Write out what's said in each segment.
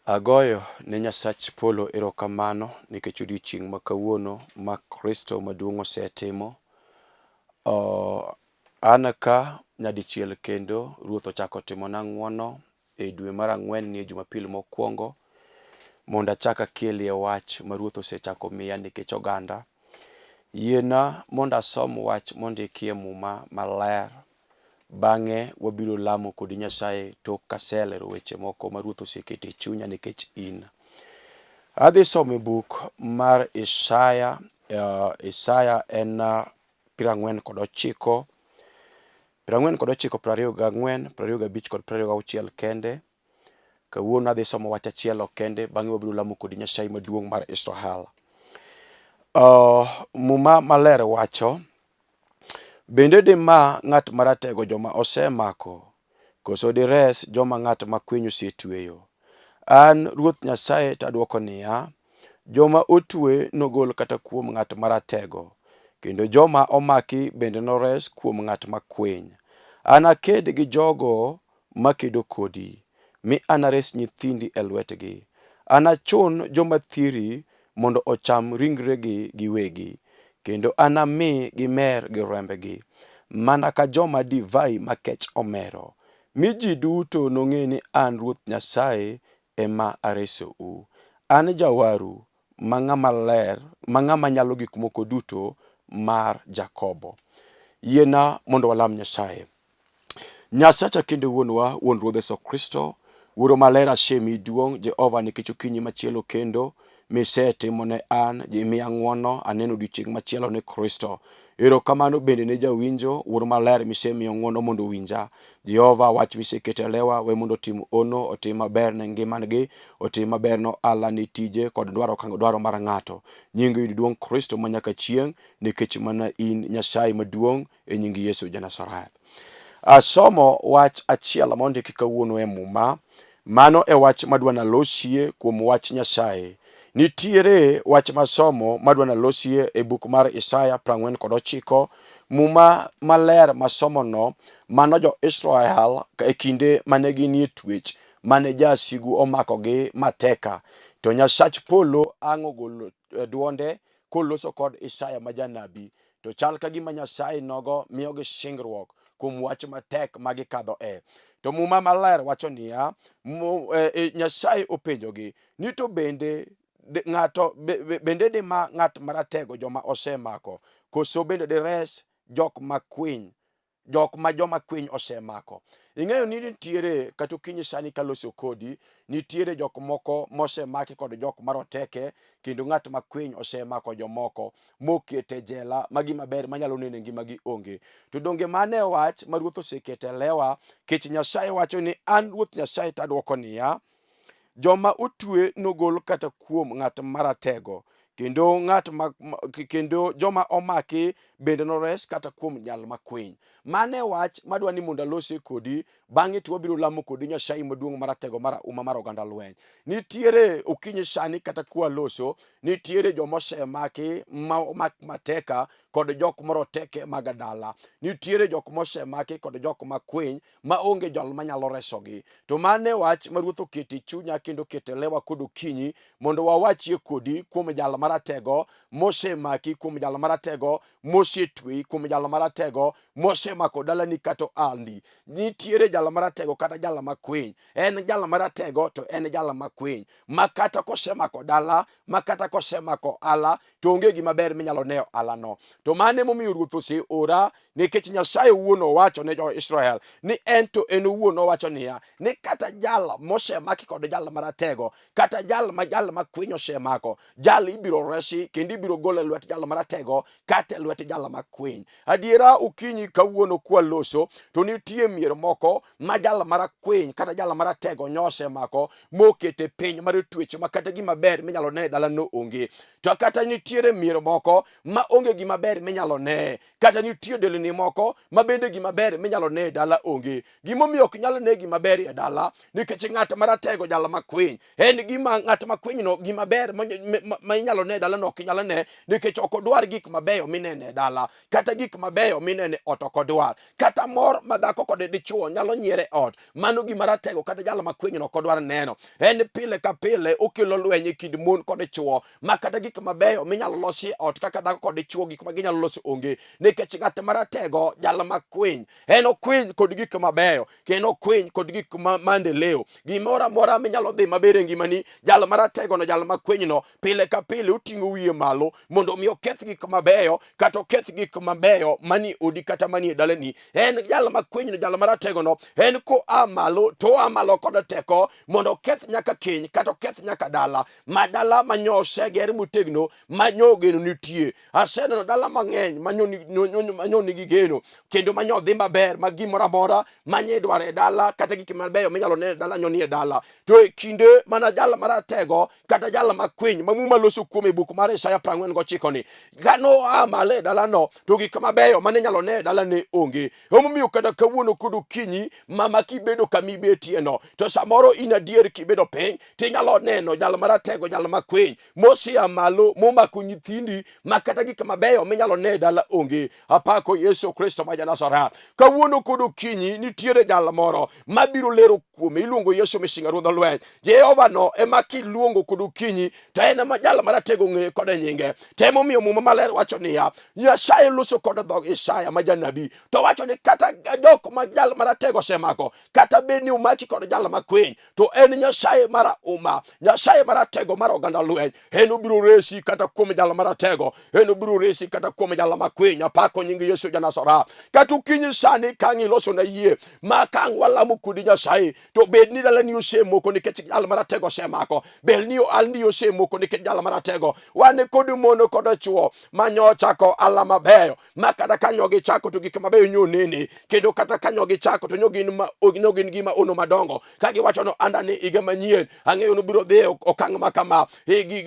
Agoyo ne Nyasach polo erokamano nikech odiochieng' ma kawuono ma Kristo maduong' osetimo. An ka nyadichiel kendo Ruoth ochako otimona ng'wono e dwe mar ang'wen ni e Jumapil mokwongo mondo achak akelie wach ma Ruoth osechako miya nikech oganda. Yiena mondo asom wach mondikie Muma maler. Bang'e wabiro lamo kodi Nyasaye tok kaselero weche moko ma Ruoth oseketo e chunya nikech in. Adhi somo e buk mar Isaya, Isaya en 49, 49, 24, 25 kod 26 kende. Kawuono adhi somo wach achiel kende, bang'e wabiro lamo kodi Nyasaye maduong' mar Israel. Muma maler wacho Bende dima ng'at maratego joma osemako, koso dires joma ng'at makwiny osetweyo? An Ruoth Nyasaye to adwoko niya, Joma otwe nogol kata kuom ng'at maratego, kendo joma omaki bende nores kuom ng'at makwiny. Anaked gi jogo makedo kodi, mi anares nyithindi e lwetgi. Anachun joma thiri mondo ocham ringregi giwegi, kendo anami gimer gi rembgi, mana ka joma divai makech omero, mi ji duto nong'e ni an Ruoth Nyasaye ema aresou. An jawaru ma Ng'ama Ler, ma Ng'ama Nyalo Gik Moko Duto mar Jakobo. Yiena mondo walam Nyasaye. Nyasacha kendo wuonwa, wuon Ruodh Yesu Kristo, Wuoro maler asemi duong' Jehova nikech okinyi machielo kendo misetimo ne an, imiya ng'wono, aneno odiechieng' machielo ni Kristo. Erokamano bende ne jawinjo, Wuoro maler misemiyo ng'wono mondo owinja. Jehova, wach miseketo e lewa, we mondo otim ono, otim maber ne ngimagi, otim maber ne ohala ne tije kod dwaro ka dwaro mar ng'ato. Nyingi oyud duong' Kristo ma nyaka chieng', nikech mana in Nyasaye maduong' e nying Yesu ja-Nazareth. Asomo wach achiel mondiki kawuono e Muma. Mano e wach madwa nalosie kuom wach Nyasaye. Nitiere wach masomo madwa nalosie e buk mar Isaya 49. Muma maler masomono, mano jo-Israel e kinde mane ginie twech, mane jasigu omakogi mateka. To Nyasach polo ang' ogolo dwonde koloso kod Isaya ma janabi, to chal ka gima Nyasaye nogo miyogi singruok kuom wach matek ma gikadho e. To Muma Maler wacho niya, Nyasaye openjogi ni to bende ng'ato bende dima ng'at maratego joma osemako, koso bende dires jok makwiny jok ma joma kwiny osemako. Ing'eyo ni nitiere kata okinyi sani kaloso kodi, nitiere jok moko mosemaki kod jok maroteke kendo ng'at ma kwiny osemako jomoko mokete jela ma gima ber manyalo neno e ngimagi onge. To donge mano e wach ma Ruoth oseketo e lewa kech Nyasaye wacho ni an Ruoth Nyasaye tadwoko niya, Joma otwe nogol kata kuom ng'at maratego, kendo ng'at ma, kendo joma omaki bende nores kata kuom nyal makwiny. Mano e wach madwa ni mondo alosie kodi, bang'e to wabiro lamo kodi Nyasaye maduong' maratego marahuma mar oganda lweny. Nitiere okinyi sani kata kwaloso, nitiere joma osemaki ma omak mateka kod jok moroteke mag dala. Nitiere jok mosemaki kod jok makwiny ma onge jal manyalo resogi. To mano e wach ma Ruoth oketo e chunya kendo oketo e lewa kod okinyi mondo wawachie kodi kuom jal maratego mosemaki, kuom jal maratego mosetweyi, kuom jal maratego mosemako dalani kata oandi. Nitiere jal maratego kata jal makwiny. En jal maratego to en jal makwiny ma kata kosemako dala, ma kata kosemako ala to onge gima ber minyalo ne alano. To mano emomiyo Ruoth oseora nikech Nyasaye owuon owacho ne jo-Israel ni en to en owuon owacho niya ni kata jal mosemaki kod jal maratego kata jal ma jal makwiny osemako jal ibiro resi kendo ibiro gol e lwet jal maratego kata e lwet jal makwiny. Adiera okinyi kawuono kwaloso to nitie mier moko ma jal marakwiny kata jal maratego nyosemako mokete piny mar twech ma kata gima ber minyalo ne e dalano onge. To kata nitiere mier moko ma onge gima ber minyalo ne, kata nitie delni moko ma bende gima ber minyalo ne e dala onge. Gimomiyo ok nyal ne gima ber e dala nikech ng'at maratego jal makwiny en gima ng'at makwinyno gima ber ma inyalo ne e dalano ok inyal ne nikech ok odwar gik mabeyo minene. neno e dala, kata gik mabeyo mineno e ot ok odwar, kata mor ma dhako kod dichwo nyalo nyiero e ot, mano gima ratego kata jal makwinyno ok odwar neno. En pile ka pile okelo lweny e kind mon kod chwo, ma kata gik mabeyo minyalo losi e ot kaka dhako kod dichwo, gik ma ginyalo loso onge, nikech ng'at maratego, jal makwiny, en okwiny kod gik mabeyo kendo okwiny kod gik ma maendeleo. Gimoro amora minyalo dhi maber e ngimani, jal marategono, jal makwinyno, pile ka pile oting'o wiye malo mondo omi oketh gik mabeyo kata oketh gik mabeyo manie odi kata manie dalani. En jal makwinyno, jal marategono, en koa malo to oa malo kod teko mondo oketh nyaka keny kata oketh nyaka dala, ma dala ma nyo oseger motegno, ma nyo geno nitie. Aseneno dala mang'eny ma nyo nigi geno kendo ma nyo dhi maber, ma gimoro amora ma nye idwaro e dala kata gik mabeyo minyalo neno e dala nyo nie dala. To e kinde mana jal maratego kata jal makwiny ma Muma loso kuome e buk mar Isaya 49 ni, ka noa malo e dalano to gik mabeyo mane inyalo ne e dala ne onge. Emomiyo kata kawuono kod okinyi, mama, kibedo kama ibetieno, to samoro in adier kibedo piny tinyalo neno jal maratego, jal makwiny mosia malo momako nyithindi ma kata gik mabeyo minyalo ne e dala onge. Apako Yesu Kristo ma ja-Nazareth. Kawuono kod okinyi nitiere jal moro mabiro lero kuome, iluongo Yesu Misinga Ruodh Lweny. Jehova no ema kiluongo kod okinyi to en ema jal maratego ng'eye kod nyinge. To emomiyo Muma Maler wacho niya, Nyasaye loso kod dhog Isaya ma janabi to wacho ni kata jok ma jal maratego osemako, kata bed ni omaki kod jal makwiny, to en Nyasaye marahuma, Nyasaye maratego mar oganda lweny, en obiro resi kata kuom jal maratego, en obiro resi kata kuom jal makwiny. Apako nying Yesu ja Nazareth. Kata okinyi sani ka ang' ilosona yie ma ka ang' walamo kodi Nyasaye, to bed ni dalani osemoko nikech jal maratego osemako, bed ni ohalni osemoko nikech jal maratego. Wan kod mon kod chwo ma nyochako ohala mabeyo, ma kata ka nyo gichako to gik mabeyo nyo nene, kendo kata ka nyo gichako to nyo gin ma nyo gin gima ono madongo, ka giwacho no anda ni higa manyien ang'eyo ni biro dhi e okang' ma kama,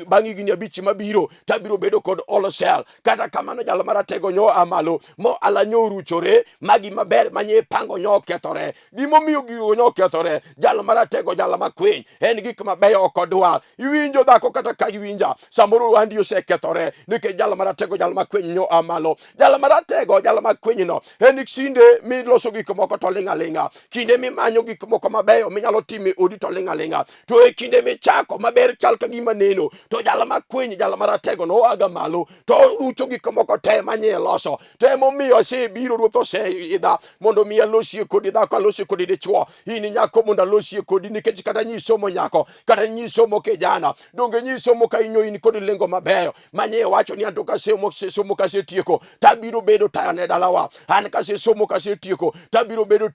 bang' higni 5 mabiro to abiro bedo kod wholesale. Kata kamano jal maratego nyo a malo mo ala nyo oruchore, ma gima ber manye pango nyo okethore. Gimomiyo gigo nyo okethore, jal maratego, jal makwiny, en gik mabeyo ok odwar. Iwinjo dhako kata ka iwinja, samoro andi osekethore nikech jal maratego, jal makwiny nyo a malo. Jal maratego, jal makwiny no, en kinde miloso gik moko to ling' aling'a, kinde mimanyo gik moko mabeyo minyalo timo e odi to ling' aling'a, to e kinde michako maber chal ka gima neno, to jal makwiny, jal maratego no oaga malo to orucho gik moko te manye loso. To emomiyo asebiro, Ruoth oseidha mondo mi alosie kodi dhako, alosie kodi dichwo, in nyako mondo alosie kodi, nikech kata nyi somo nyako, kata nyi somo kijana, donge nyi somo ka inyo in kod lengo mabeyo manye wacho ni anto kasesomo somo kasetieko tabiro bedo taya ne dalawa, an kasesomo kasetieko tabiro bedo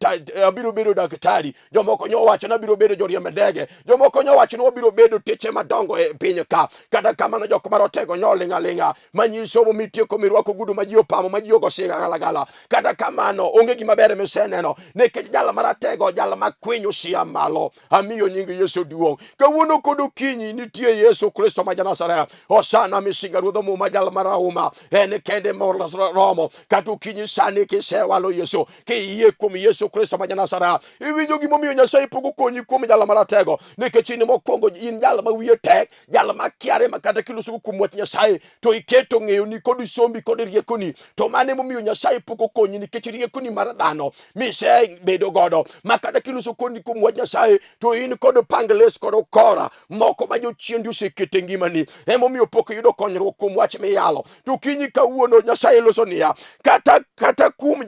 abiro bedo daktari. Jomoko nyo wacho ni abiro bedo joriemb ndege, jomoko nyo wacho ni wabiro bedo teche madongo e piny ka. Kata kamano jok marotego nyo ling' aling'a manyiso mitieko mirwako gudu ma ji opamo ma ji ogo siga galagala. Kata kamano onge gima ber miseneno nikech jal maratego, jal makwiny osia malo. Amiyo nying Yesu duong'. Kawuono kod okinyi nitie Yesu Kristo ma ja-Nazareth. Hosana misinga Ruodh Muma, jal marahuma, en kende moromo. Kata okinyi sani kisewalo Yesu, kiyie kuom Yesu Kristo ma ja-Nazareth, iwinjo gimomiyo Nyasaye pok okonyi kuom jal maratego, nikech in mokwongo in jal ma wiye tek, jal ma kiare ma kata kiloso kuom wach Nyasaye to iketo ng'eyoni kod sombi kod riekoni, to mano emomiyo Nyasaye pok okonyi, nikech riekoni mar dhano misebedo godo ma kata kiloso koni kuom wach Nyasaye to in kod pangles kod ukora moko ma jochiendi oseketo e ngimani, emomiyo pok iyudo konyruok kuom wach miyalo. To kinyi kawuono Nyasaye loso niya, kata kuom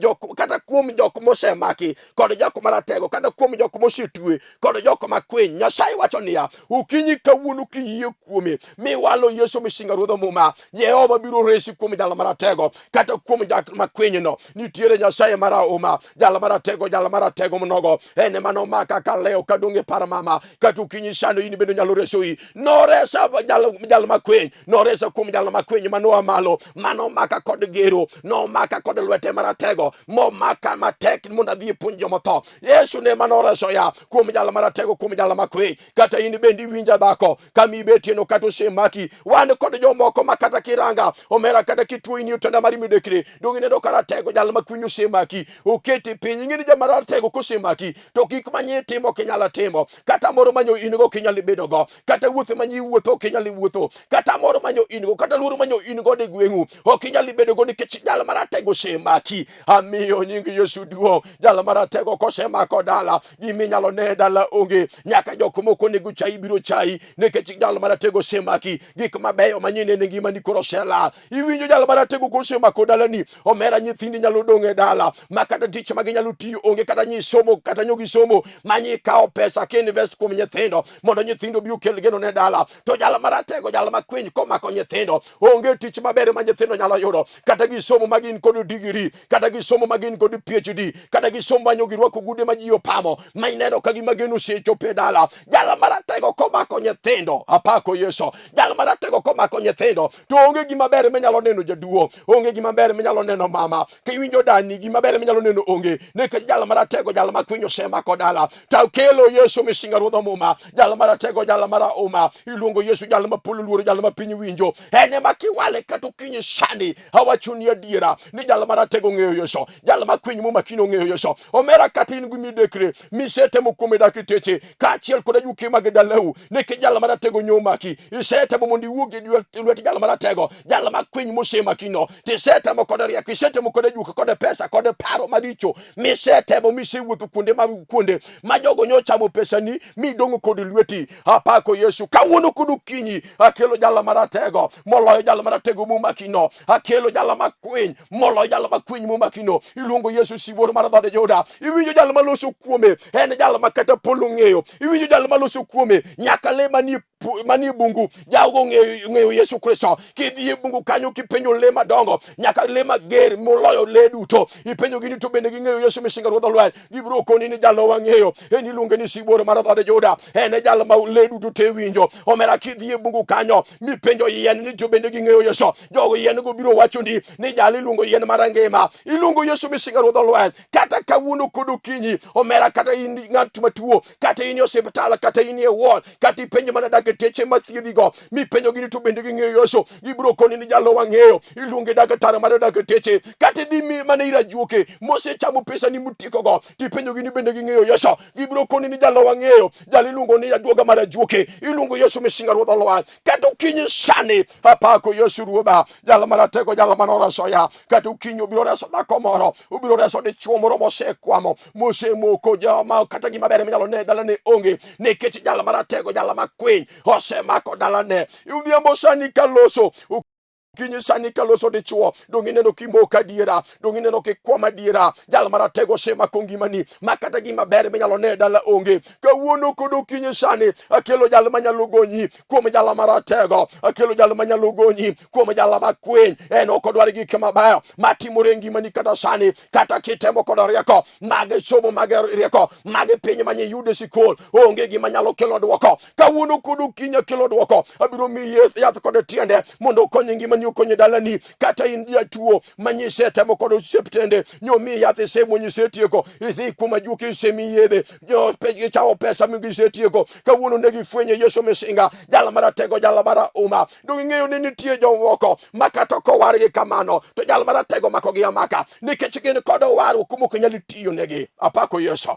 jok mosemaki kod jok maratego, kata kuom jok mosetwe kod jok makwiny, Nyasaye wacho niya, okinyi kawuono kiyie kuome miwalo Yesu misinga Ruodh Muma, Jehova biro resi kuom jal maratego kata kuom jal makwinyno. Nitiere Nyasaye marahuma, jal maratego, jal maratego mnogo, en ema nomaka kaleo kadong' e par mama. Kata okinyi sano in bende nyalo resoi. Noresa jal, jal makwiny, noresa kuom jal makwiny manoa malo, manomaka kod gero, nomaka kod lwete maratego, momaka matek mondo adhi e puonj jomotho. Yesu ne manoreso ya kuom jal maratego, kuom jal makwiny. Kata in bende iwinja dhako kama ibetieno, kata osemaki. Wan kod jomoko ma kata kiranga omera, kata kituo in otanda mari midekre, donge ineno ka ratego jal makwiny osemaki, oketi piny. Ing'e ni jal maratego kosemaki to gik manye timo ok inyal timo, kata moro manyo in go ok inyal bedo go, kata wuoth manye iwuotho ok inyal wuotho, kata moro manyo in go, kata luoro manyo in godo e gweng'u ok Ok inyal bedogo nikech jal maratego osemaki. Amiyo nying Yesu duong'. Jal maratego kosemako dala, gima inyalo ne e dala onge. Nyaka jok moko onego chayi biro chayi nikech jal maratego osemaki. Gik mabeyo manyinene ngimani koro oselal. Iwinjo jal maratego kosemako dalani, omera nyithindi nyalo dong' e dala ma kata tich ma ginyalo tiyo onge, kata nyi somo kata nyogi somo manyi kawo pesa ki invest kuom nyithindo mondo nyithindo obi okel geno ne dala. To jal maratego, jal makwiny komako nyithindo, onge tich maber ma nyithindo nyalo yudo, kata gi somo ma gin kod digiri, kata gi somo ma gin kod PhD, kata gi somo ma nyo girwako gude ma ji opamo, ma ineno ka gima geno osechopo e dala. Jal maratego komako nyithindo, apako Yesu, jal maratego komako nyithindo to onge gima ber minyalo neno jaduong', onge gima ber minyalo neno mama, kiwinjo dani gima ber minyalo neno onge, nikech jal maratego, jal makwiny osemako dala. To akelo Yesu misinga ruodh muma, jal maratego, jal marahuma, iluongo Yesu, jal ma polo luoro, jal ma piny winjo, en ema kiwale kata okinyi sani, awachoni adiera ni jal maratego ng'eyo Yesu, jal makwiny momakino ng'eyo Yesu. Omera kata in gi midekre misetemo kuome dakiteche kaachiel kod ajuke mag dalau, nikech jal maratego nyomaki, isetemo mondo iwuog e lwet jal maratego, jal makwiny mosemakino, tisetemo kod rieko, isetemo kod ajuke, kod pesa, kod paro maricho misetemo, misewuotho kuonde ma kuonde ma jogo nyochamo pesani midong'o kod lweti. Apako Yesu kawuono kod okinyi, akelo jal maratego moloyo jal maratego momakino, akelo jal makwiny moloyo jal makwiny momakino. Iluongo Yesu sibuor mar dhood Juda. Iwinjo jal maloso kuome, en jal ma kata polo ng'eyo. Iwinjo jal maloso kuome, nyaka le manie manie bungu jago ng'eyo Yesu Kristo. Kidhi e bungu kanyo kipenjo le madongo, nyaka le mager moloyo le duto, ipenjogi ni to bende ging'eyo Yesu misinga ruodh lweny, gibiro koni ni jalo wang'eyo, en iluonge ni sibuor mar dhood Juda, en e jal ma le duto te winjo. Omera kidhi e bungu kanyo mipenjo yien ni to bende ging'eyo Yesu, jogo yien go biro wacho ni ni jal iluongo yien mar ngima, iluongo Yesu misinga ruodh lweny. Kata kawuono kod okinyi, omera, kata in ng'at matuo, kata in e osiptal, kata in e ward, kata ipenjo mana dakteche mathiedhigo, mipenjogi ni to bende ging'eyo Yesu, gibiro koni ni jalo wang'eyo, iluonge daktar mar dakteche. Kata idhi mana ir ajuoke mosechamo pesani mutiekogo, tipenjogi ni bende ging'eyo Yesu, gibiro koni ni jalo wang'eyo, jalo iluongo ni ajuoga mar ajuoke, iluongo Yesu misinga ruodh lweny. Kata okinyi sani apako Yesu ruodha, jal maratego, jal manoresoya. Kata okinyi obiro reso dhako moro, obiro reso dichuo moro mosekwamo, mosemoko, joma kata gima ber minyalo ne dalane onge, nikech jal maratego, jal makwiny osemako dalane. Odhiambo sani kaloso, okinyi sani kaloso dichuo, dong ineno kimoko adiera, dong ineno kikwamo adiera. Jal maratego osemako ngimani ma kata gima ber minyalo ne dala onge. Kawuono kod okinyi sani akelo jal manyalo gonyi kuom jal maratego, akelo jal manyalo gonyi kuom jal makwiny. En ok odwar gik mabeyo matimore e ngimani kata sani, kata kitemo kod rieko mag somo, mag rieko mag piny manye yude sikul, onge gima nyalo kelo dwoko. Kawuono kod okinyi akelo dwoko, abiro miyi yath kod tiende mondo okony ngimani, okony dalani. Kata in jatuo manyise temo kod osiptende, nyomi yath isemuonyo, isetieko, idhi kuom ajuoke isemi yedhe, gichamo pesa mi gisetieko. Kawuono ne gifwenyo Yesu misinga, jal maratego, jal marahuma. Donge ing'eyo ni nitie jomoko ma kata ok owargi kamano, to jal maratego makogi amaka, nikech gin kod warruok kuma ok nyal tiyo negi. Apako Yesu.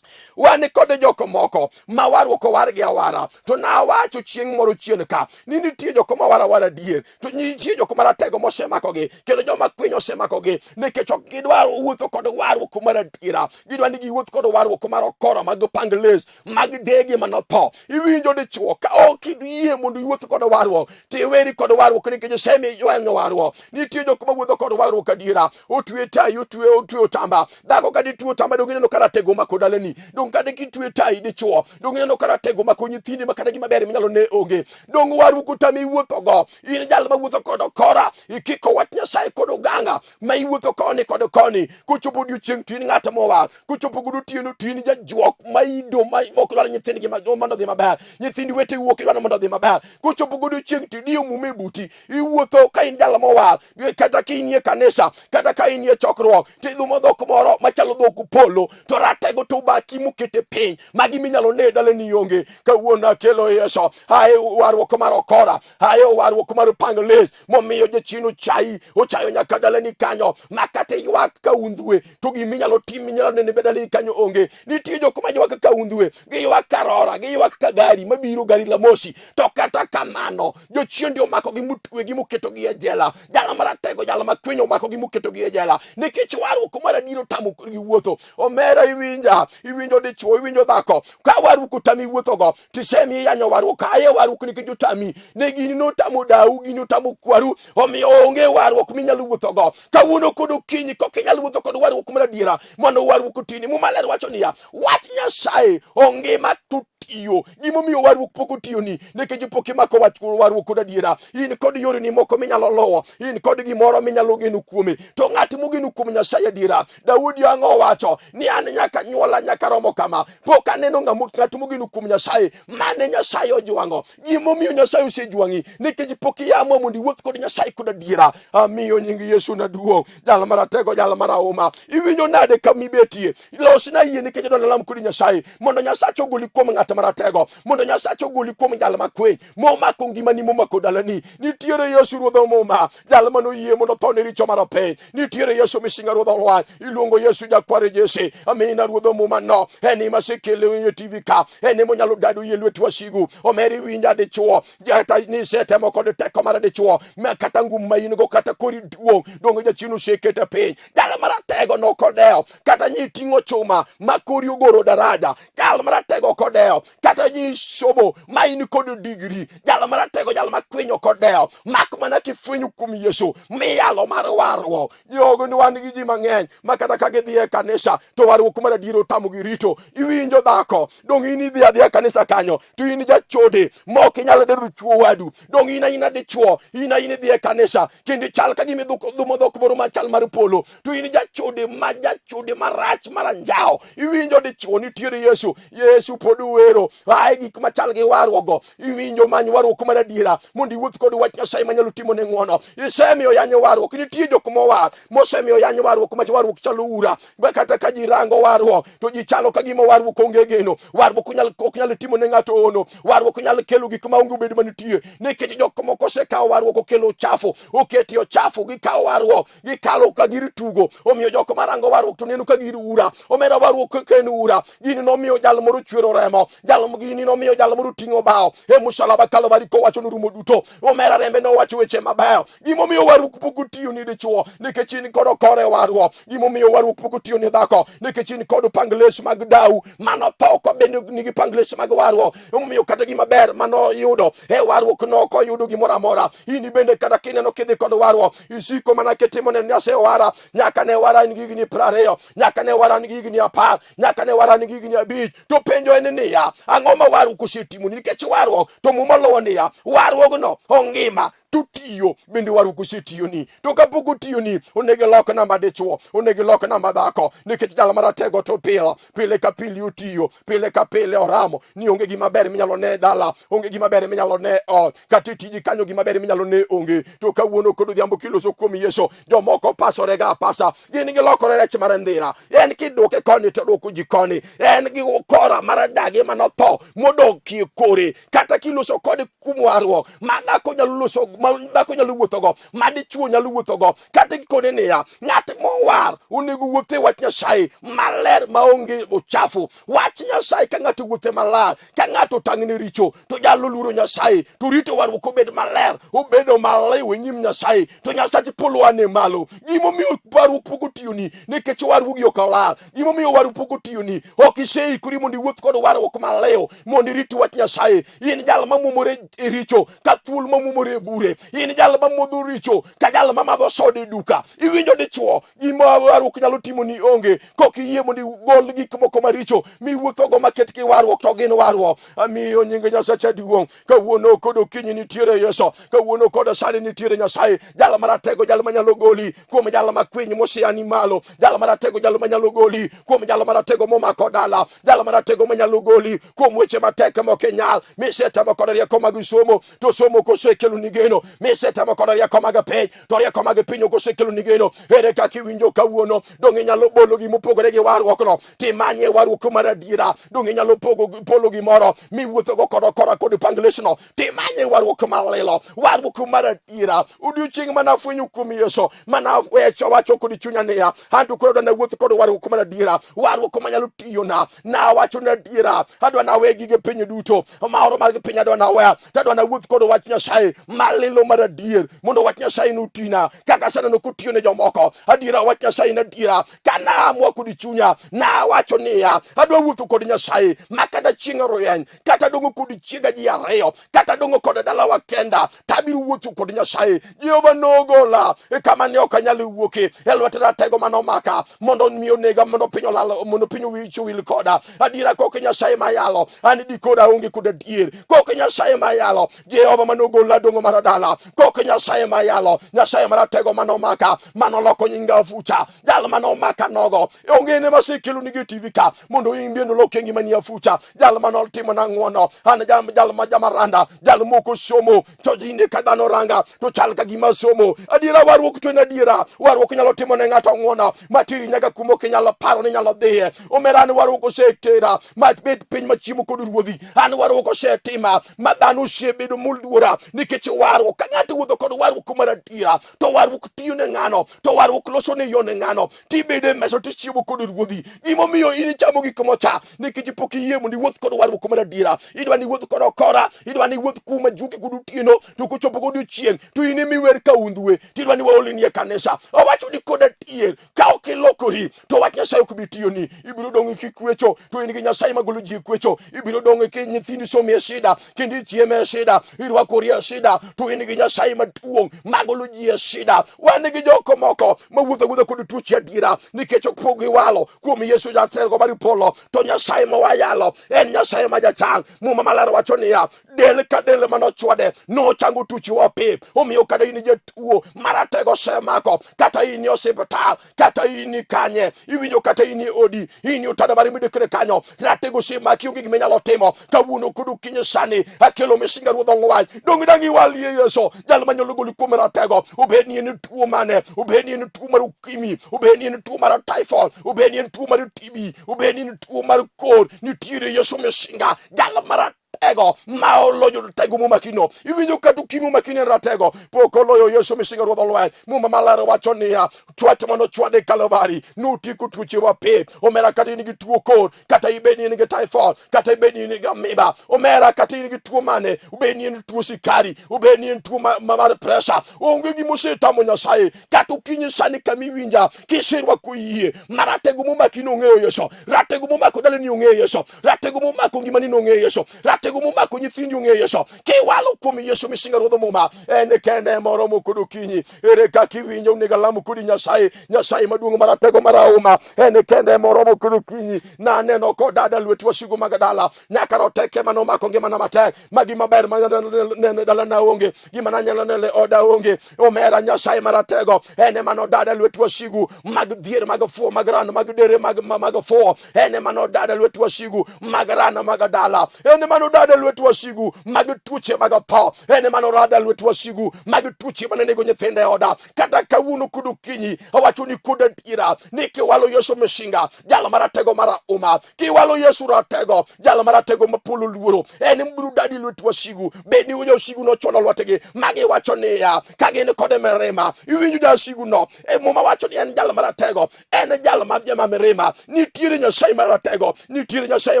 Wan kod jok moko ma warruok owargi awara, to nawacho chieng' moro chien ka ni nitie jok ma war awara adier, to nitie jok maratego mosemakogi, kendo joma kwiny osemakogi, nikech ok gidwar wuotho kod warruok mar adiera. Gidwa ni giwuoth kod warruok mar okora mag pangles mag dege manotho. Iwinjo dichuo, ka ok iyie mondo iwuoth kod warruok, to iweri kod warruok, nikech osemi ywenyo warruok. Nitie jok ma wuotho kod warruok adiera, otwe tai, otwe otamba. Dhako kata itwe otamba, donge ineno ka ratego mako dalani? Donge kata kitwe tai dichuo, donge ineno ka ratego mako nyithindi ma kata gima ber minyalo ne onge? Donge warruok otami wuothogo? In jal ma wuotho kod okora, ikiko wach Nyasaye kod oganga ma iwuotho koni kod koni. Kochopo odiochieng' to in ng'at mowar, kochopo godo otieno to in jajuok ma ido ma ok dwar nyithindgi mondo odhi maber, nyithind weteu ok idwar mondo odhi maber. Kochopo godo odiochieng' to idiyo muma e buti, iwuotho ka in jal mowar, kata ka inie kanisa, kata ka inie chokruok, to idhumo dhok moro machalo dhok polo, to ratego to Omaki mokete piny, magi minyalo ne dalani onge. Kawuono akelo Yesu, ae warruok mar okora, ae warruok mar pang les, momiyo jachien ochayi, ochayo nyaka dalani kanyo, ma kata ywak ka undhwe, to gima inyalo tim minyalo nene be dalani kanyo onge. Nitie jok ma ywak ka undhwe, giywak ka rora, giywak ka gari mabiro gari la moshi, to kata kamano jochiende omakogi motwegi moketogi e jela. Jala maratego, jala makwinyo omakogi moketogi e jela nikech warruok mar adier otamo gi wuotho. Omera iwinja, iwinjo dichwo, iwinjo dhako, ka warruok otami wuothogo tisemi iyanyo warruok, aye warruok nikech otami. Ne gini notamo dau, gini otamo kwaru, omiyo onge warruok minyalo wuothogo. Kawuono kod okinyi kok inyal wuotho kod warruok mar adiera mondo warruok otini. Muma ler wacho niya, wach Nyasaye ongima tiyo. Gimomiyo warruok pok otiyoni nikech pok imako wach warruok kod adiera. In kod yoreni moko minyalo luwo, in kod gimoro minyalo geno kuome, to ng'at mogeno kuom Nyasaye adiera, Daudi ang'o owacho ni an nyaka nyuola nyaka romo kama pok aneno ng'at mogeno kuom Nyasaye mane Nyasaye ojwang'o. Gimomiyo Nyasaye osejwang'i nikech pok iyamo mondo iwuoth kod Nyasaye kod adiera. Amiyo nying Yesu na duong', jal maratego, jal marahuma. Iwinjo nade kama ibetie? Losna yie nikech adwa nalam kod Nyasaye mondo Nyasache ogoli kuom ng'at maratego, mondo Nyasache ogoli kuom jal makwiny momako ngimani, momako dalani. Nitiere Yesu Ruodh Muma, jal manoyie mondo otho ne richo mar piny. Nitiere Yesu Misinga Ruodh Olwany, iluongo Yesu Jakwar Jesse. Amina Ruodh Muma no, en ema asekele e TV ka, en ema onyalo dado yie lwet wasigu. Omeri winja dichuo, jata ni isetemo kod teko mar dichuo, ma kata ngum ma in go kata kori duong', donge jachien osekete piny. Jal maratego nokodewo, kata nyi ting'o chuma ma kori ogoro daraja. Jal maratego kodewo, kata nyi somo ma in kod digri. Jal maratego, jal makwinyo kodewo, mak mana kifwenyo kuom Yesu miyalo mar warruok. Jogo ni wan gi ji mang'eny ma kata ka gidhi e kanisa to warruok mar adier otamogi rito. Iwinjo dhako, dong' in idhi adhiya e kanisa kanyo to in jachode ma ok inyal dero chuo wadu. Dong' in aina dichuo, in aina idhi e kanisa kendo ichal ka gima idhumo dhok moro machal mar polo, to in jachode ma jachode marach mar anjawo. Iwinjo dichuo, nitiere Yesu, Yesu pod wero ae gik machal gi warruokgo. Iwinjo, many warruok mar adiera mondo iwuoth kod wach Nyasaye manyalo timo ne ng'wono. Isemiyo yanyo warruok, nitie jok mowar mosemiyo yanyo warruok ma warruok chalo ura, ma kata ka ji rango warruok to ji chalo ka gima warruok onge geno. Warruok ok nyal timo ne ng'ato ono, warruok nyal kelo gik ma onge obed manitie, nikech jok moko osekawo warruok okelo ochafu, oketi ochafu, gikawo warruok gikalo ka gir tugo. Omiyo jok marango warruok to neno ka gir ura. Omera, warruok ka en ura, gini nomiyo jal moro chwero remo, jal gini nomiyo jal moro ting'o bao e musalaba Kalvari kowacho ni rumo duto. Omera, rembe nowacho weche mabeyo. Gimomiyo warruok pok otiyo ni dichuo nikech in kod okore warruok. Gimomiyo warruok pok otiyo ni dhako nikech in kod pangles mag dau mano tho ko bende nigi pangles mag warruok. Omiyo kata gima ber mano yudo e warruok no ok oyudo gimoro amora. In bende kata kineno kidhi kod warruok, isiko mana kitimo ne ni asewara, nyaka ne wara an gi higni 20, nyaka ne wara an gi higni 10, nyaka ne wara an gi higni 5. To penjo en niya, ang'o ma warruok osetimoni? Nikech warruok to Muma luwo niya, warruogno ongima to tiyo bende warruok osetiyoni. To kapok otiyoni, onego ilok namba dichuo, onego ilok namba dhako, nikech jal maratego to pile pile ka pile otiyo, pile ka pile oramo ni onge gima ber minyalo ne dala, onge gima ber minyalo ne ot, kata e tiji kanyo gima ber minyalo ne onge. To kawuono kod odhiambo kiloso kuom Yesu, jomoko pasore ga apasa, gin gilokore rech mar ndhira. En kiduoke koni to duoko ji koni, en gi kora mar dagi manotho modokie kore. Kata kiloso kode kuom warruok ma dhako nyalo loso, ma dhako nyalo wuothogo, ma dichuo nyalo wuothogo, kata gikone niya, ng'at mowar onego wuoth e wach Nyasaye maler maonge uchafu. Wach Nyasaye ka ng'ato wuothe maler, ka ng'ato otang' ne richo, to jalo luoro Nyasaye, to rito warruok obed maler, obedo maliw e nyim Nyasaye, to Nyasach polo ane malo. Gimomiyo warruok pok otiyoni nikech warruogi ok olar. Gimomiyo warruok pok otiyoni, ok iseikori mondo iwuoth kod warruok maliw, mondo irit wach Nyasaye. In jal mamwomore e richo ka thuol mamwomore e bure, in jal mamodho richo ka jal mamadho soda e duka. Iwinjo dichuo, gima warruok nyalo timoni onge kok iyie mondo igol gik moko maricho miwuothogo maket gi warruok to gin warruok. Amiyo nying Nyasacha duong'. Kawuono kod okinyi nitiere Yesu, kawuono kod sani nitiere Nyasaye, jal maratego, jal manyalo goli kuom jal makwiny mosiani malo, jal maratego, jal manyalo goli kuom jal maratego momako dala, jal maratego manyalo goli kuom weche matek mok inyal misetemo kod rieko mag somo, to somo kosekeloni geno. geno misetemo kod rieko mag piny to rieko mag piny ok osekeloni geno. Ere kaka iwinjo kawuono? Donge inyalo bolo gima opogore gi warruokno timanye warruok mar adiera? Donge inyalo pogo polo gimoro miwuothogo kod okora kod panglesno? Timanye warruok malilo, warruok mar adiera. Odiochieng' mana afwenyo kuom Yesu, mana wecho wacho kod chunya niya, anto koro adwa nawuoth kod warruok mar adiera, warruok manyalo tiyona. Nawacho ni adiera, adwa nawe gige piny duto, maoro mar piny adwa naweya, to adwa nawuoth kod wach Nyasaye malilo mar adier, mondo wach Nyasaye notina kaka aseneno kotiyo ne jomoko. Adiera wach Nyasaye en adiera. Ka naamua kod chunya, nawacho niya, adwa wuotho kod Nyasaye ma kata chieng' rieny, kata dong'o kod chiega ji ariyo, kata dong'o kod dalawa kenda, tabiro wuotho kod Nyasaye. Jehova nogola e kama ne ok anyal wuokie, e lwet ratego mane omaka mondo mi onega, mondo piny olal, mondo piny owich owil koda. Adiera kok Nyasaye mayalo, an dikoda aonge kod adier. Kok Nyasaye mayalo, Jehova mane ogola dong'o mar dala. Kok Nyasaye mayalo, Nyasaye maratego mane omaka, mane oloko nyinga afucha, jal mane omaka nogo. Onge ne masekelonigi e TV ka mondo in bende olok ngimani afucha. Jal mane otimona ng'wono, an jal, jal ma jamaranda, jal moko somo, to tinde ka dhano ranga to chal ka gima somo. Adiera warruok to en adiera. Warruok nyalo timo ne ng'ato ng'wono materi nyaka kuma ok inyalo paro ni inyalo dhiye. Omera an warruok osetera ma bet piny machiemo kod ruodhi. An warruok osetima ma dhano osebedo moluora nikech warruok. Ka ng'ato wuotho kod warruok mar adiera to warruok tiyo ne ng'ano, to warruok loso ne yo ne ng'ano, tibedo e mesa tichiemo kod ruodhi. Gimomiyo in ichamo gik mocha nikech pok iyie mondo iwuoth kod warruok mar adiera. Idwa ni iwuoth kod okora, idwa ni iwuoth kuma juki kod otieno, to kochopo godiochieng' to in emiwer ka undhwe, tidwa ni waolini e kanisa. Owacho ni kod adier, ka ok ilokori to wach Nyasaye ok bi tiyoni. Ibiro dong' kikwecho to in gi Nyasaye magolo ji e kwecho. Ibiro dong' ki nyithindi somi e shida kendo ichiemo e shida, irwakori e shida to in gi Nyasaye maduong' magolo ji e shida. Wan gi joko moko mawuotho awuotha kod tuoche adiera nikech ok pok giwalo kuom Yesu jatergo mar polo, to Nyasaye ma wayalo en Nyasaye ma jachang. Muma maler wacho niya, del ka del mane ochwade nochango tuochewa pep. Omiyo kata in jatuo maratego osemako, kata in e osiptal, kata in kanye iwinjo, kata in e odi, in e otanda mari midekre kanyo, ratego osemaki, onge gima inyalo timo. Kawuono kod okinyi sani akelo misinga Ruodh Olwany, dong' dang' iwalie Yesu, jal manyalo goli kuom ratego, obed ni en tuo mane, obed ni en tuo mar ukimi, obed ni en tuo mar typhoid, obed ni en tuo mar TB, obed ni en tuo mar kor, nitiere Yesu misinga, jal mar ratego ma oloyo ratego momakino. Iwinjo kata ukimi omakini en ratego, pok oloyo Yesu misinga Ruodh Olweny. Muma maler wacho niya, chwat mane ochwade Kalvari notieko tuochewa pep. Omera kata in gi tuo kor, kata ibed ni in gi typhoid, kata ibed ni in gi amiba, omera kata in gi tuo mane, obed ni en tuo sikari, obed ni en tuo mar pressure, onge gima osetamo Nyasaye. Kata okinyi sani kama iwinja kiserwako yie maratego momaki nong'eyo Yesu, ratego momako dalani ong'eyo Yesu, ratego momako ngimani nong'eyo Yesu, ratego momako nyithindi ong'eyo Yesu. Kiwalo kuom Yesu misinga Ruodh Muma, en kende moromo kod okinyi. Ere kaka iwinjo onego alam kodi Nyasaye, Nyasaye maduong' maratego marahuma, en kende moromo kod okinyi. Naneno kodada lwet wasigu mag dala, nyaka roteke mane omako ngimana matek, ma gima ber ma neno e dalana onge, gima nanyalo neno e oda onge. Omera Nyasaye maratego en ema nodada lwet wasigu mag dhier, mag fuwo, mag rano, mag dere, mag mag fuwo. En ema nodada lwet wasigu mag rano, mag dala. En ema nodada lwet wasigu mag tuoche, mag tho. En ema norada lwet wasigu mag tuoche mane nego nyithindo e oda. Kata kawuono kod okinyi awacho ni kod adiera ni kiwalo Yesu misinga, jal maratego marahuma, kiwalo Yesu ratego, jal maratego mapolo luoro, en mbiro dadi lwet wasigu. Bed ni jasigu nochwalo lwetgi magi wacho niya, ka gin kode mirima, iwinjo jasigu no e Muma wacho ni en jal maratego, en jal ma jema mirima. Nitiere Nyasaye maratego, nitiere Nyasaye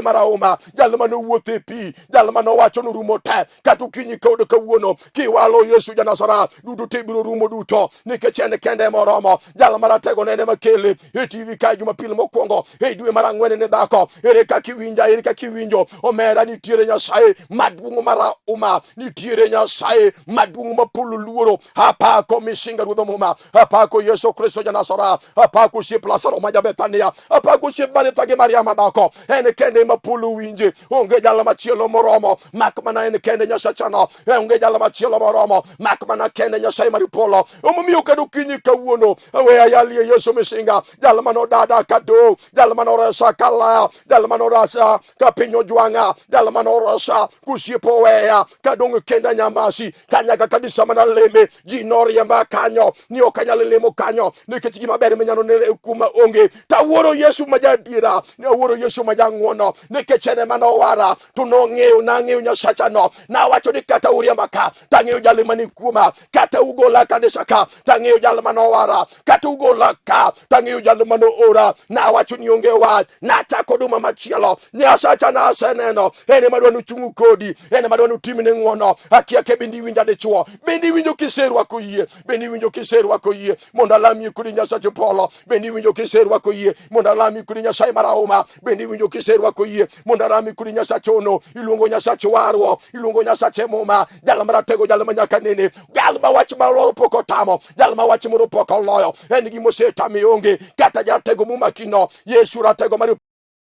marahuma, jal mane owuotho e pi, jal mane owacho ni rumo te. Kata okinyi kod kawuono kiwalo Yesu ja Nazareth, duto te biro rumo duto, nikech en kende ema oromo. Jal maratego nene makele e TV kae Jumapil mokwongo e dwe mar ang'wen ne dhako. Ere kaka iwinja? Ere kaka iwinjo? Omera, nitiere Nyasaye maduong' marahuma, nitiere Nyasaye maduong' mapolo luoro. Apako misinga Ruodh Muma, apako Yesu Kristo ja Nazareth, apako osiep Lazaro ma ja Bethania, apako osiep Maritha gi Maria madhako. En kende ema polo winje, onge jal machielo moromo mak mana en kende Nyasachano. Onge jal machielo moromo mak mana kende Nyasaye mar polo. Omomiyo kado kinyi kawuono we ayalie Yesu misinga, jal mane odada kado, jal mane oresa kalaya, jal mane oresa ka piny ojwang'a, jal mane oresa kosiepo oweya kadong' kenda nyamasi kanyaka kanisa mana leme ji noriemba kanyo ni ok anyal lemo kanyo nikech gima ber minyalo neno kuma onge. Tawuoro Yesu ma jaadiera, ne awuoro Yesu ma jang'wono nikech en ema nowara to nong'eyo nang'eyo Nyasachano. Nawacho ni kata uriemba ka tang'eyo jal mani kuoma, kata ugola kanisa ka tang'eyo jal manowara, kata ugola ka tang'eyo jal manoora. Nawacho ni onge wach, nachako duma machielo. Nyasacha naseneno en ema dwa nochung'u kodi, en ema dwa notimni ng'wono. Akia ke bende iwinja dichuo, bende iwinjo kiserwako yie, bende iwinjo kiserwako yie mondo alamie kodi Nyasach polo, bende iwinjo kiserwako yie mondo alami kodi Nyasaye marahuma, bende iwinjo kiserwako yie mondo alami kodi Nyasach ono. Iluongo Nyasach warruok, iluongo Nyasache muma, jal maratego, jal ma nyaka nene, jal ma wach moro pok otamo, jal ma wach moro pok oloyo, en gima osetami onge kata jatego mumakino. Yesu ratego mar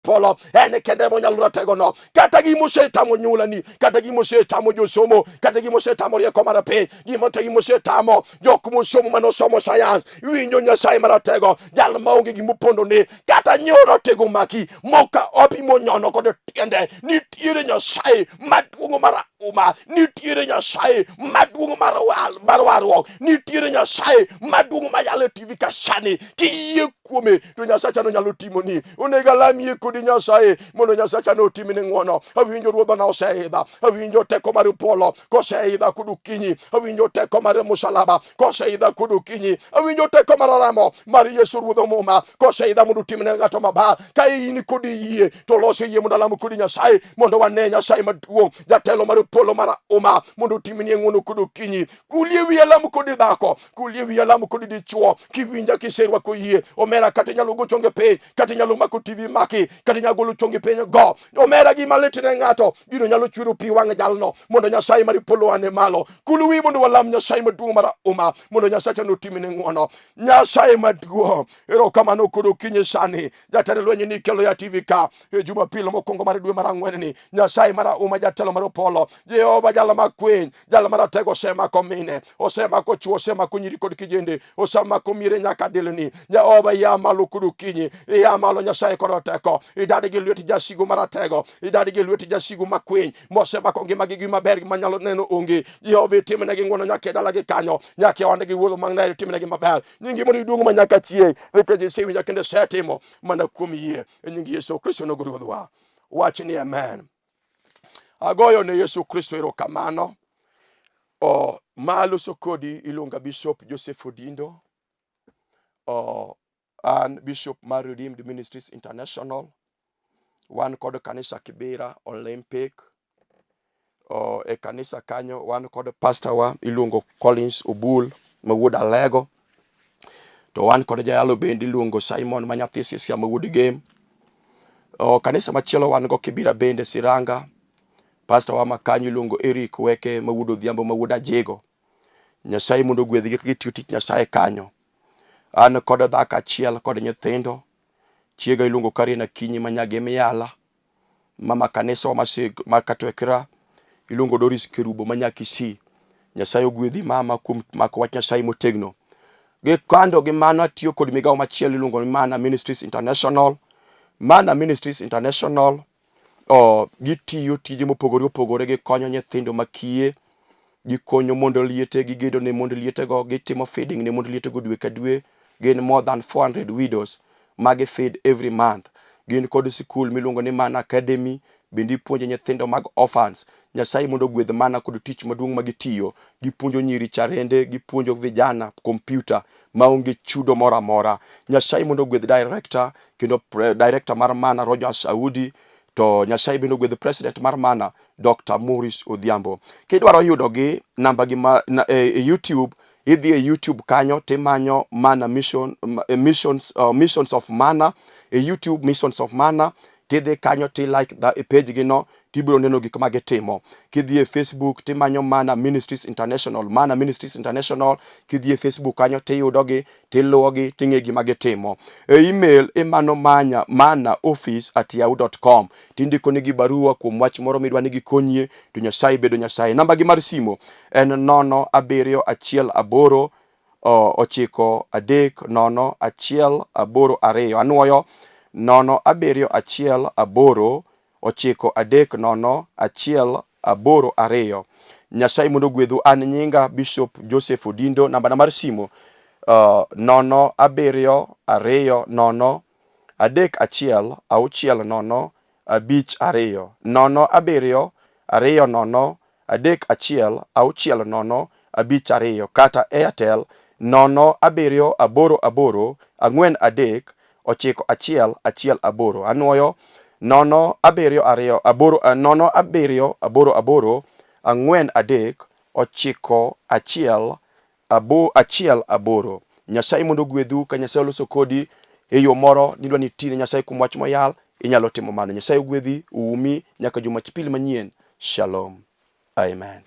polo, en kende monyalo rategono. Kata gima osetamo nyulani, kata gima osetamo josomo, kata gima osetamo rieko mar piny, gima osetamo jok mosomo manosomo sayans, winjo Nyasaye maratego, jal maonge gima opondone. Kata nyoro tego maki moka opi monyono kod tiende, nitiere Nyasaye maduong' mar uma, nitiere Nyasaye maduong' mar warruok, nitiere Nyasaye maduong' mayalo e TV kasani. Kiyie kuome to Nyasacha no nyalo timoni. Onego alamie kodi Nyasaye mondo Nyasacha no otimni ng'wono. Awinjo Ruodha na oseidha, awinjo teko mar polo koseidha kod okinyi, awinjo teko mar musalaba koseidha kod okinyi, awinjo teko mar remo mar Yesu Ruodh muma koseidha mondo otimne ng'ato maber. Ka in kod yie to loso yie mondo alam kodi Nyasaye mondo wane Nyasaye maduong', jatelo mar polo mar uma mondo otimni ng'wono kod okinyi. Kulie wiye alam kodi dhako, kulie wiye alam kodi dichuo, kiwinja kiserwako yie omera, kata inyalo go chonge piny, kata inyalo mako TV maki, kata inyalo golo chonge piny go omera. Gima lit ne ng'ato gino nyalo chwero pi wang' jalno mondo Nyasaye mar polo ane malo. Kulu wi mondo walam Nyasaye maduong' mar uma mondo Nyasaye notimne ng'wono. Nyasaye maduong', erokamano kod okinyi sani. Jatend lweny ni kelo ya TV ka e Jumapil mokwongo mar dwe mar ang'wen ni Nyasaye mar uma, jatelo mar polo, Jehova jal makwiny, jal maratego, osemako mine, osemako chwo, osemako nyiri kod kijende, osemako miere nyaka delni. Jehova ya malo kod okinyi, ya malo Nyasaye kod teko, idadi gi lwet jasigu maratego, idadi gi lwet jasigu makwiny mosemako ngimagi gi maber manyalo neno onge. Jehova itimnegi ng'wono nyaka e dalagi kanyo, nyaka e odgi wuodho mang'eny, itimnegi maber. Nyingi mondo iduong' ma nyaka chieng', nikech isewinja kendo isetimo mana kuom yie e nying Yesu Kristo nogo Ruodhwa. Wach ni amen. Agoyo ne Yesu Kristo erokamano. O ma loso kodi iluonga Bishop Joseph Odindo. O an Bishop mar Redeemed Ministries International. Wan kod kanisa Kibera Olympic. O, e kanisa kanyo wan kod pastor wa iluongo Collins Obul ma wuod Alego. To wan kod jayalo bende iluongo Simon ma nyathi Sisia ma wuod Gem. O, kanisa machielo wan go Kibira bende Siranga. Pastor wa ma kanyo iluongo Eric Weke ma wuod Odhiambo ma wuod Ajego. Nyasaye mondo ogwedhgi ka gitiyo tich Nyasaye kanyo. An kod dhako achiel kod nyithindo. Chiega iluongo Karen Akinyi ma nyagi Miyala. Mama kanisa wa ma Katwekra iluongo Doris Kerubo ma Nyakisii. Nyasaye ogwedhi mama kuom mako wach Nyasaye motegno. Gi kando gi mano atiyo kod migawo machielo iluongo ni Mana Ministries International. Mana Ministries International o, gitiyo tije mopogore opogore, gikonyo nyithindo makiye, gikonyo mond liete, gigedo ne mond lietego, gitimo feeding ne mond lietego dwe ka dwe. Gin more than 400 widows ma gi feed every month. Gin kod sikul miluongo ni Mana Academy, bende ipuonjo nyithindo mag orphans. Nyasaye mondo ogwedh Mana kod tich maduong' ma gitiyo. Gipuonjo nyiri charende, gipuonjo vijana kompyuta maonge chudo moro amora. Nyasaye mondo ogwedh director kendo director mar Mana Roger Saudi, to Nyasaye bende ogwedh president mar Mana Dr. Maurice Odhiambo. Kidwaro yudogi namba gi ma, na, e, e YouTube, idhi e YouTube kanyo timanyo Mana Mission, Missions, Missions of Mana e YouTube, Missions of Mana, tidhi kanyo ti like the page gi no. Tibiro neno gik ma gitimo. Kidhi e Facebook timanyo Mana Ministries International, Mana Ministries International, kidhi e Facebook kanyo tiyudogi, tiluwogi, ting'e gima gitimo. E email imano manya manaoffice@yahoo.com tindiko nigi barua kuom wach moro midwa ni gikonyie to Nyasaye bedo Nyasaye. Namba gi mar simo en 0 7 1 8 9 3 0 1 8 2. Anuoyo 0 7 1 8 9 3 0 1 8 2. Nyasaye mondo ogwedhu. An nyinga Bishop Joseph Odindo. Nambana mar simo 0 7 2 0 3 1 6 0 5 2 0 7 2 0 3 1 6 0 5 2 kata Airtel 0 7 8 8 4 3 9 1 1 8. Anwoyo 0 7 2 8 0 7 8 8 4 3 9 1 1 8. Nyasaye mondo ogwedhu. Ka Nyasaye oloso kodi e yo moro nidwa ni itine Nyasaye kuom wach moyal, inyalo timo mano. Nyasaye ogwedhi, uumi nyaka Jumapili manyien. Shalom. Amen.